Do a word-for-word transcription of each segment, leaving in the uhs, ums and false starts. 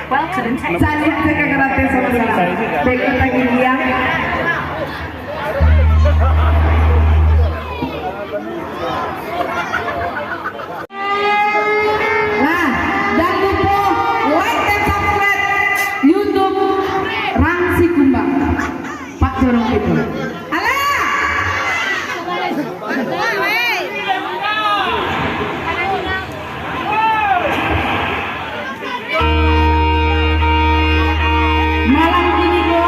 Salut ka karate sosial. Beko tagih liang. Nah, jan lupo like dan subscribe YouTube Rang Sikumbang. Pak Jorong itu. Alah! Malam ini ko,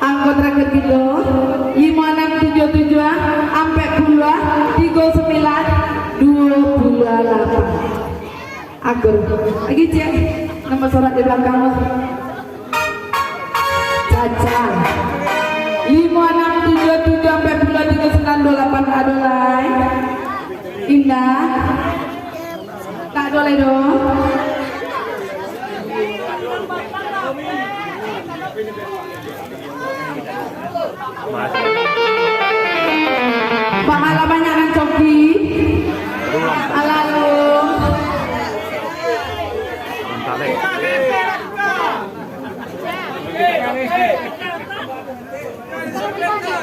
Angko terakhir kito, limo anam tujuah tujuah, ampek puluah, tigo sambilan, duo puluah lapan. Akur. Lagi, Cek. Nomor sorak di balakang tu. Caca. Limo anam tujuah tujuah, ampek puluah, tigo sambilan, duo lapan, ado lai. Indah. Tak ado lai doh. Bakalah banyak nan coki. Alalu.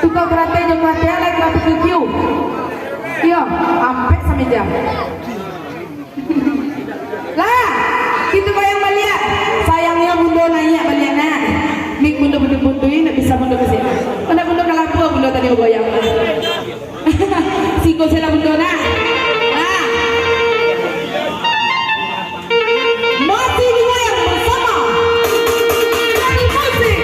Tukang baratai jo baratai lai ka tujuah kiu. Iyo, ampek samijam. Lah, kito goyang baliak. Sayangnyo Bundo naiak baliak, nak. Mik Bundo buntu-buntu, indak bisa Bundo kasi. Kok ndak Bundo kalapua Bundo tadi bagoyang. Siko se lah Bundo, nak. Nah. Masih digoyang bersama Nani Musik.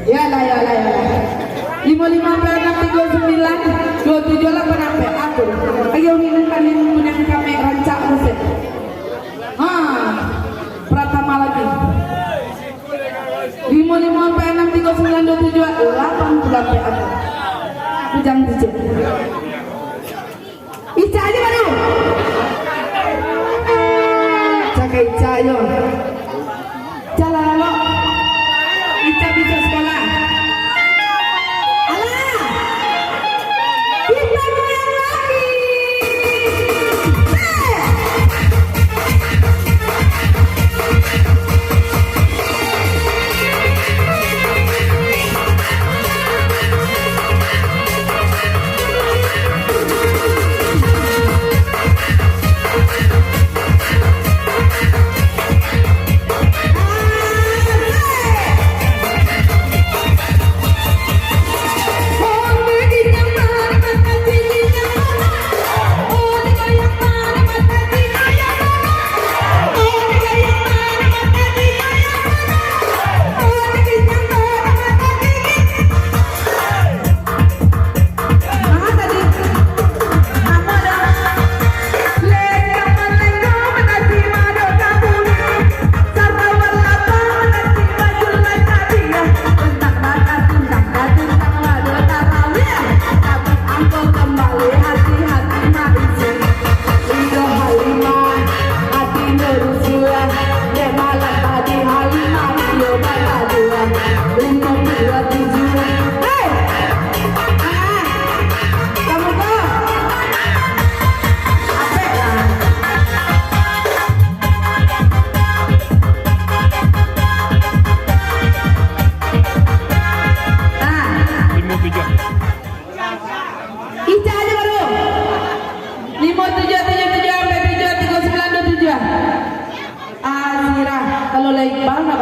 Yalah, yalah, yalah. Limo limo ampek anam tigo sambilan, duo tujuah lapan ampek, akur. Ayo, minum kami menggunakan kami rancak musik. Ha, pratama lagi. Limo limo ampek anam tigo sambilan duo tujuah lapan puluah ampek, akur. Bujang Dije. Icak aja baru. Cakap Icak yo. Jalan lo. Icak bisa sekolah. Alah. Kita goyang lagi.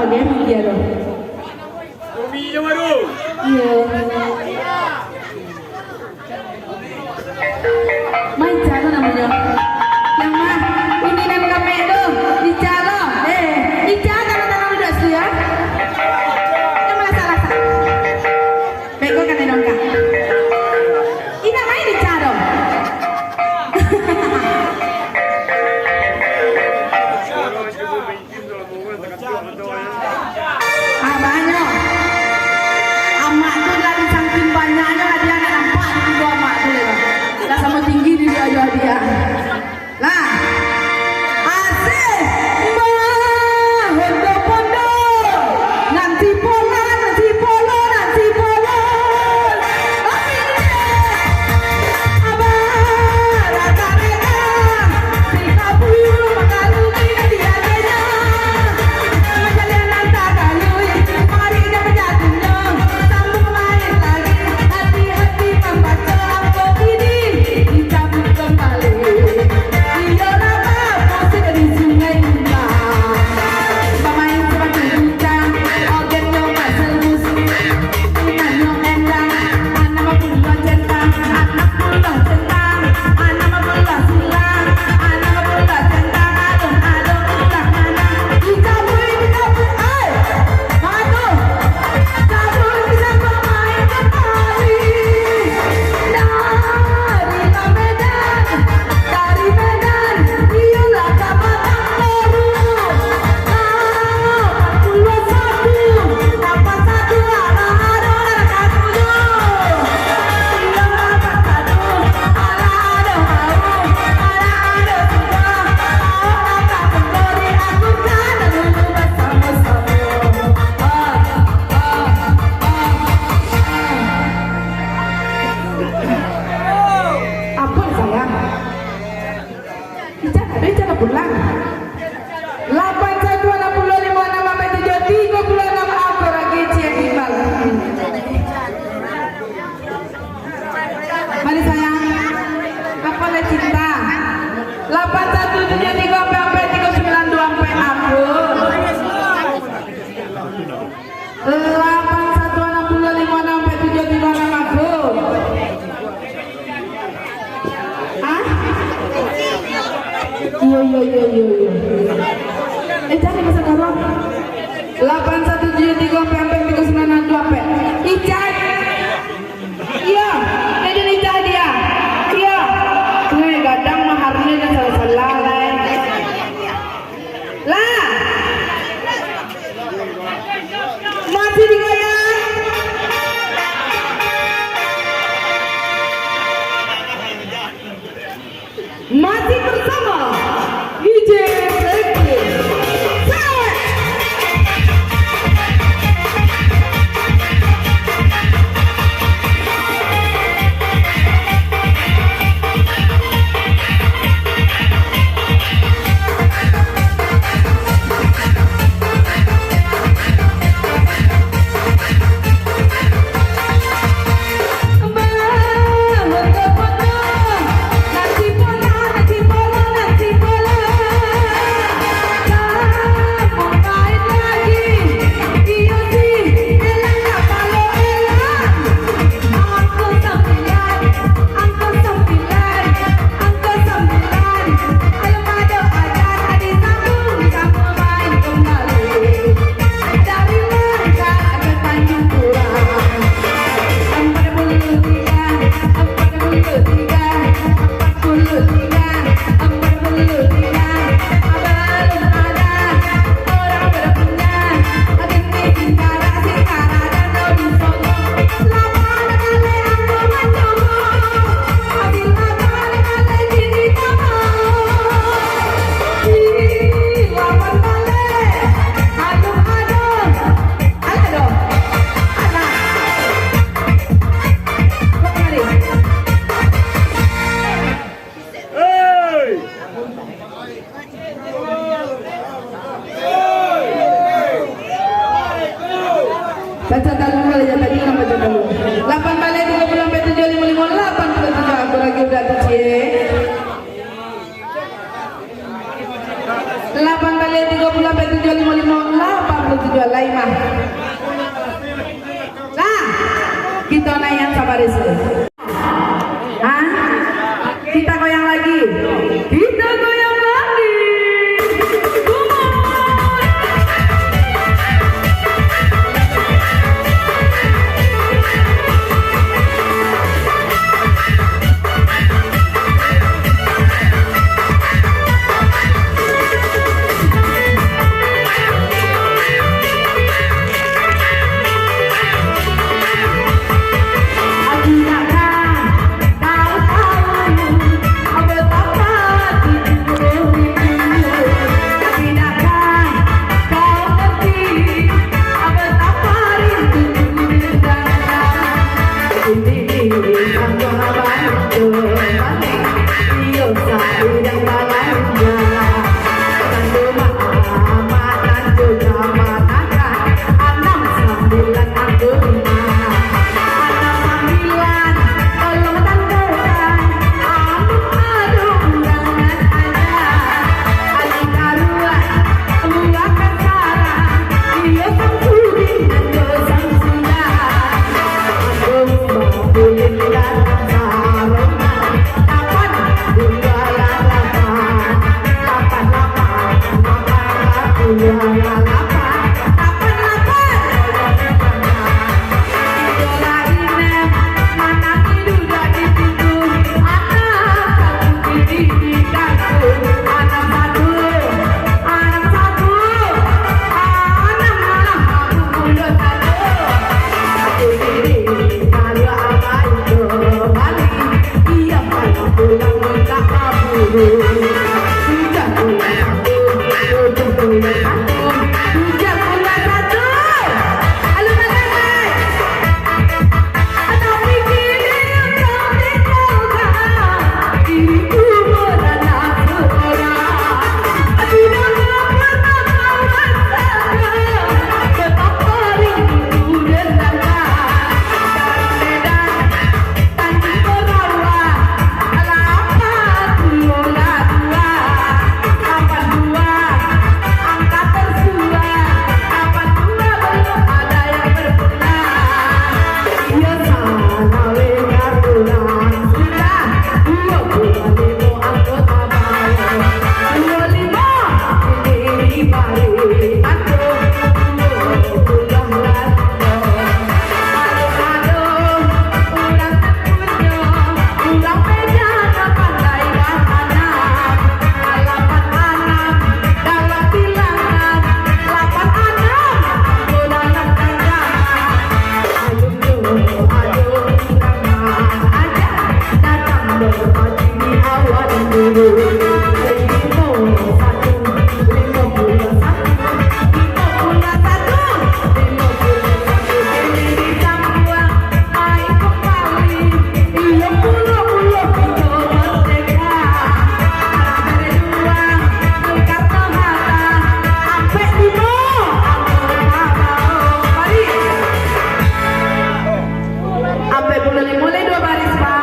Dia mikir tu. Umi je baru. Iya. Mai Ica tu namonyo. Yang mah, ini nan kamek tu, Ica lo. Eh, Ica tanang-tanang duduak situ ya. Jangan malasak-lasak. Baik, gua kanai dongka. Ina main Ica tu. Ah, banyak. Amak tu dari saking banyaknyo, lah dia nak nampak di muka amak tu, ya. Lah samo tinggi di dia, dia, dia. Lah. Asik. Mbah, hondo pondo. Nan si pola, nan si polo, nan si polo. Asik. Apo, sayang? Ica, Ica lah pulang. Lapan satu anam puluah limo anam ampai tujuah tigo puluah anam akur lagi, Ciek Iqbal. Mari sayang, apo lah cinta? Lapan satu tujuah tigo ampai ampai tigo sambilan duo ampai akur. Lapan satu anam puluah limo anam ampai tujuah tigo anam akur. Hah? Iyo, iyo, iyo, iyo, iyo. Eh, cari masa karuang. Lapan satu tujuah tigo ampai ampai tigo sambilan duo ampai. Ica. Iyo, jadi Ica dia. Iyo. Weh, gadang maharnyo jan salah-salah, lai. Lah. Masih digoyang. Masih bersama D J Frankie. Sawat. Baco talu lah, jan tadi urang baco talu. Lapan baleh tigo puluah ampai tujuah limo limo, lapan puluah tujuah, aku lagi udah tu, cie. Lapan baleh tigo puluah ampai tujuah limo limo, lapan Tujuan lain mah. Nah, kita naiak sabaris. Hah? Kita goyang lagi. Kita goyang lagi. Come on. Ampek puluah limo lai duo baris, Pak.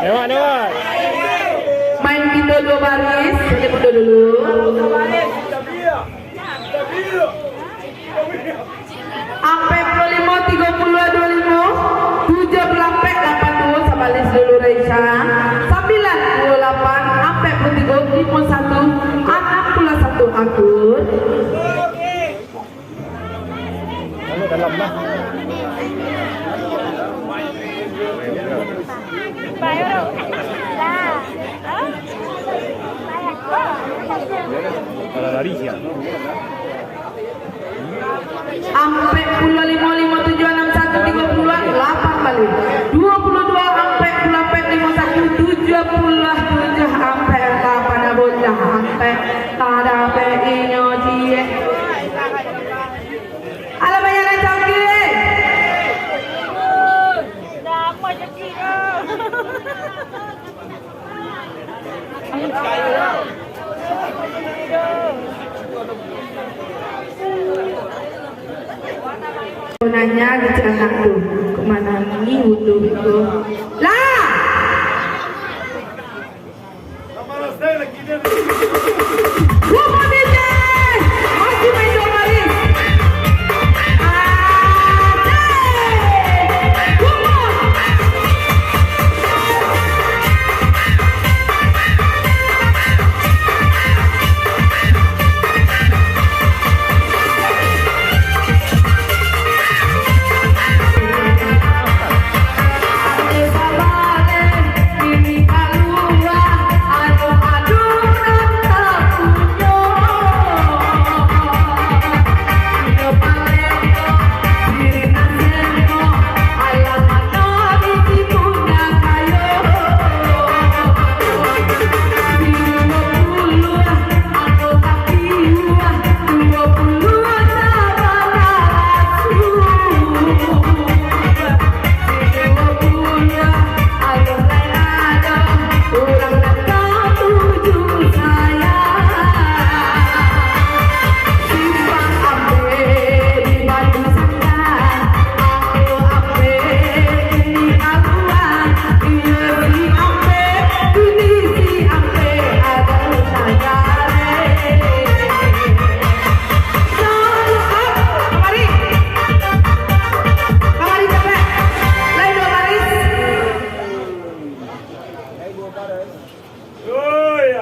Lewat, lewat. Main pintu duo baris, jadi mundur dulu. Ampek puluah limo, tigo puluah, duo limo, tujuah puluah ampek, lapan duo, sabaris dulu, Raisa. Sambilan puluah lapan, ampek puluah tigo, limo satu, anam puluah satu, akur. Dalam lah. Kalau lari siap. Ampek puluah limo, limo tujuah, anam satu, tigo puluah lapan baliak. Duo puluah duo, ampek puluah ampek, limo satu, tujuah puluah tujuah, ampek lapan, bocah ampek, tadapek inyo ciek. Alah, banyak nan cangkir. Nanya kecil anak tu, kemana ni utuh tu? Lah! Masih main dua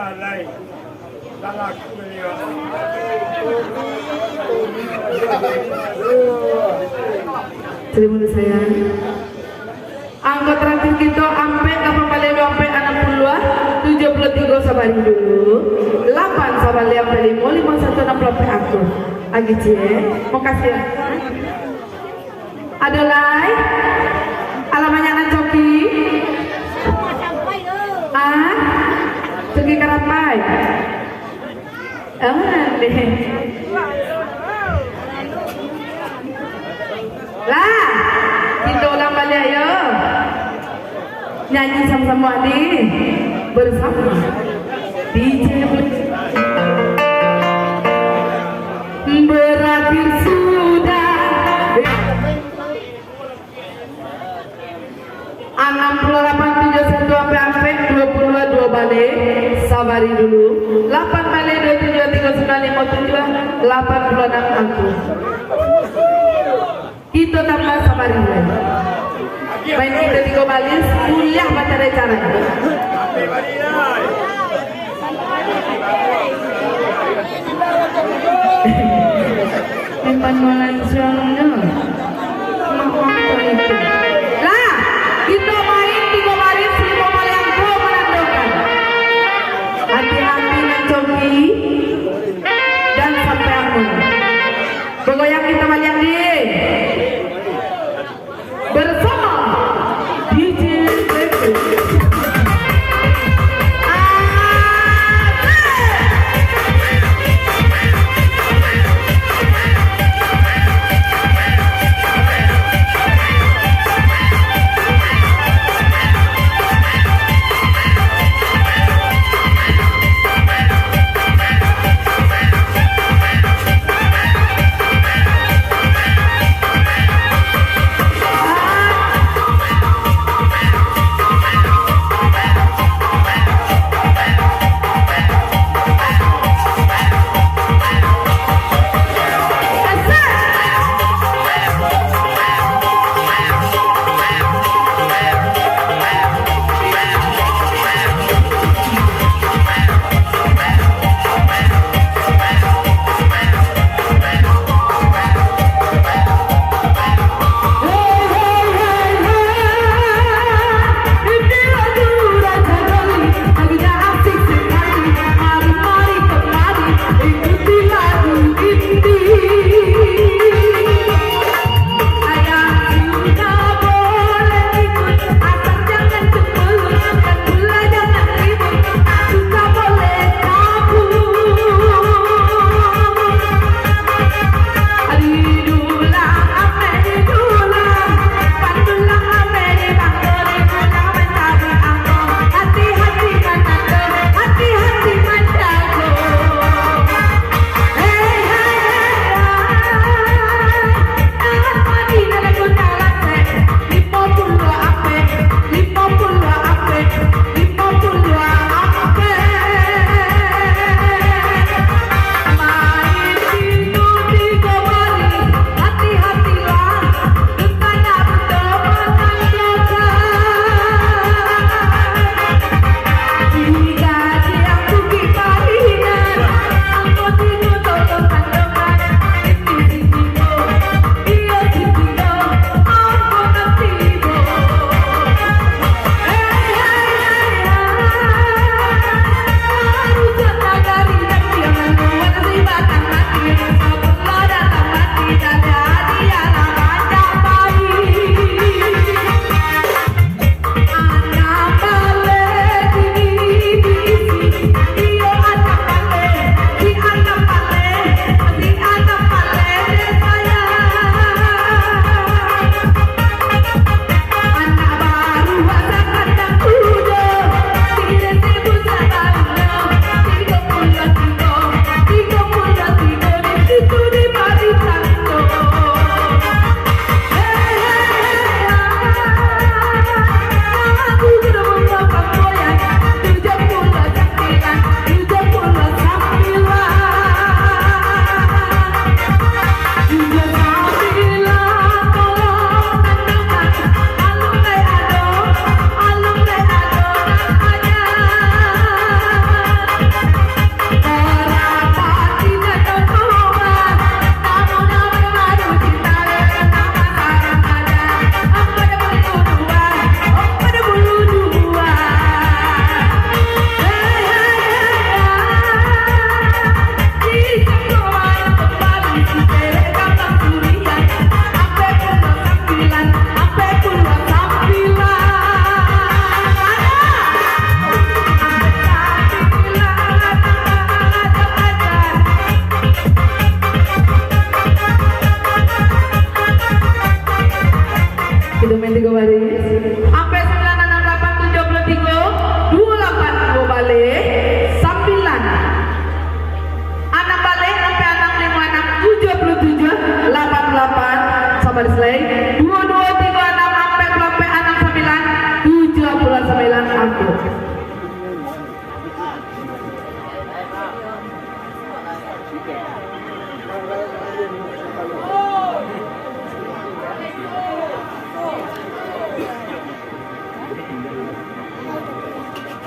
Terima kasih, sayang. Angko terakhir kito, ampek, lapan baleh duo ampek, anam puluah, tujuah puluah tigo, sabari dulu. Lapan, sabali ampek limo, limo satu, anam puluah ampek angko. Agi cie, makasih. Ado lai? Alamatnyo nan coki? Ah? Coki karapai? Aman deh. Lah, kito ulang baliak yo. Nyanyi samo-samo, Adi. Bersama D J. Berakhir sudah. Anam puluah lapan, tujuah satu, ampek ampek, duo puluah duo baleh, sabari dulu. Lapan baleh, duo tujuah, tigo sambilan, limo tujuah, lapan puluah anam angko. Kito tambah sabari lai. Main kito tigo baleh, kuliah bacari-cari. Memang malansuangnyo. Maaf, Tuan itu. Lah, kito main tigo baris, limo baleh angko manandokan. Hati-hati nan coki, jan sampai amun. Bagoyang kito baliak, deh. Bersama D J Baby. Asik.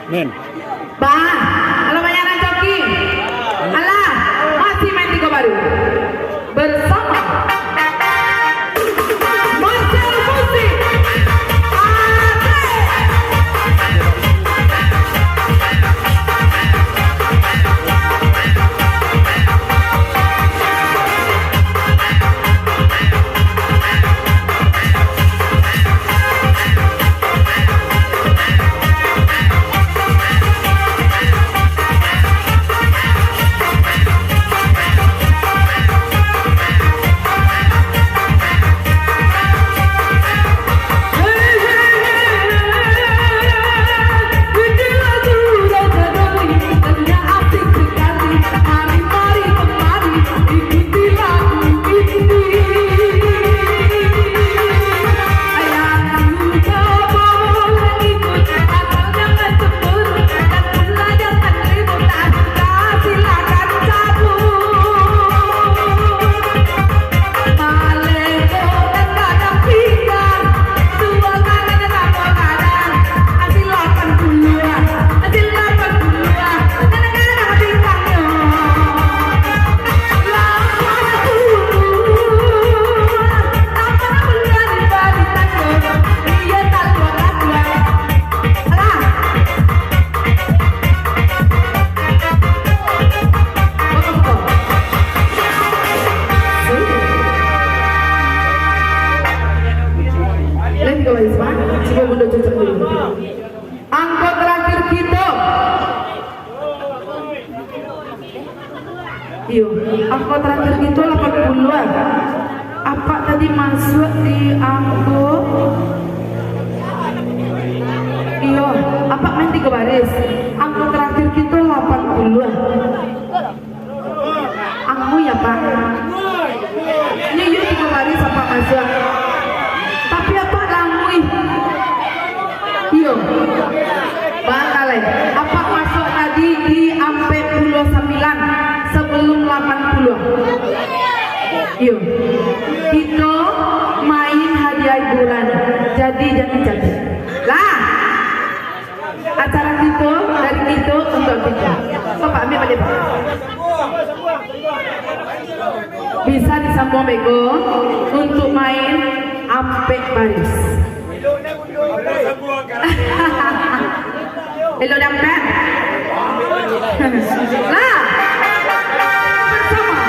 Amin. Bah, alah banyak nan coki. Alah, masih main tigo baris. Bersama Marcel Musik. Asik. Angko terakhir kito. Iyo, angko terakhir kito lapan puluah. Apak tadi masuak di angko. Iyo, apak main tigo baris. Angko terakhir kito lapan puluah. Angku ya, Pak. Iyo, iyo, tigo baris apak masuak. Tapi apak languih. Iyo. Batalai. Apak masuak tadi di ampek puluah sambilan, sabalum lapan puluah. Iyo. Kito main hadiah hiburan. Jadi, jadi, jadi. Lah. Acara kito, dari kito, untuak kito. Bapak, ambiak baliak, Pak. Bisa disambuang beko untuak main ampek baris. Elok dapat. Lah. Sama.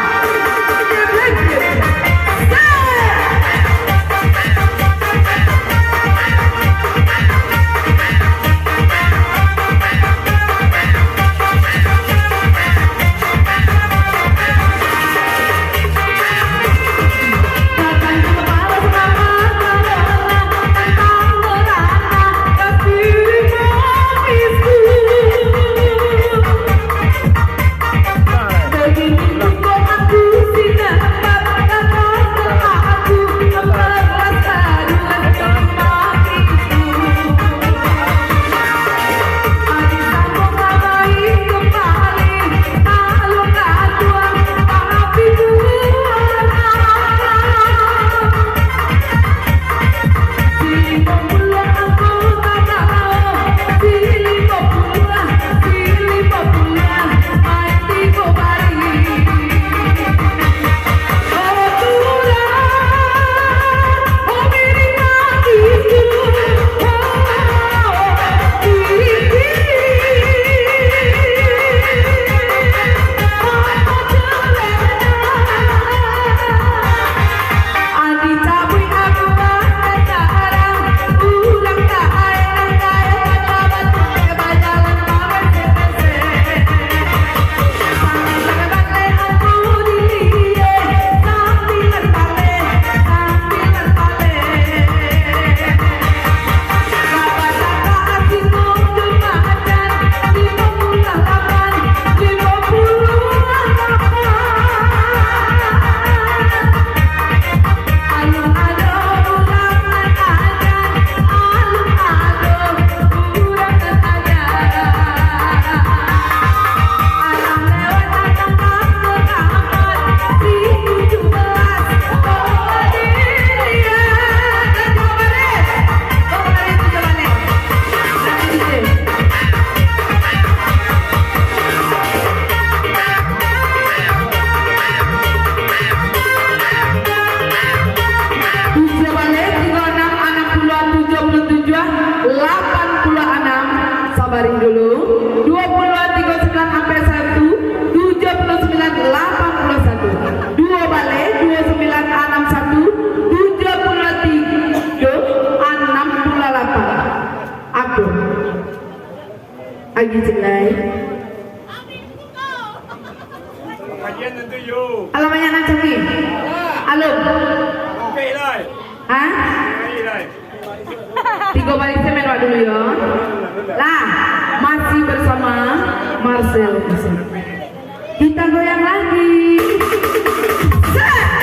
Jelai. Alah, banyak nan caki. Alun. Ha? Tigo barisan main dulu yo. Lah, masih bersama Marcel. Kita goyang lagi. Set!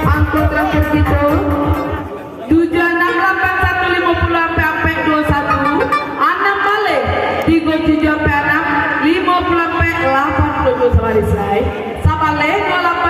Angko terakhir kito, tujuh anam lapan satu limo puluah ampek ampek dua satu, anam baleh, tigo tujuh ampek anam, limo puluah ampek lapan puluah dua, sabaleh, sabaleh dua lapan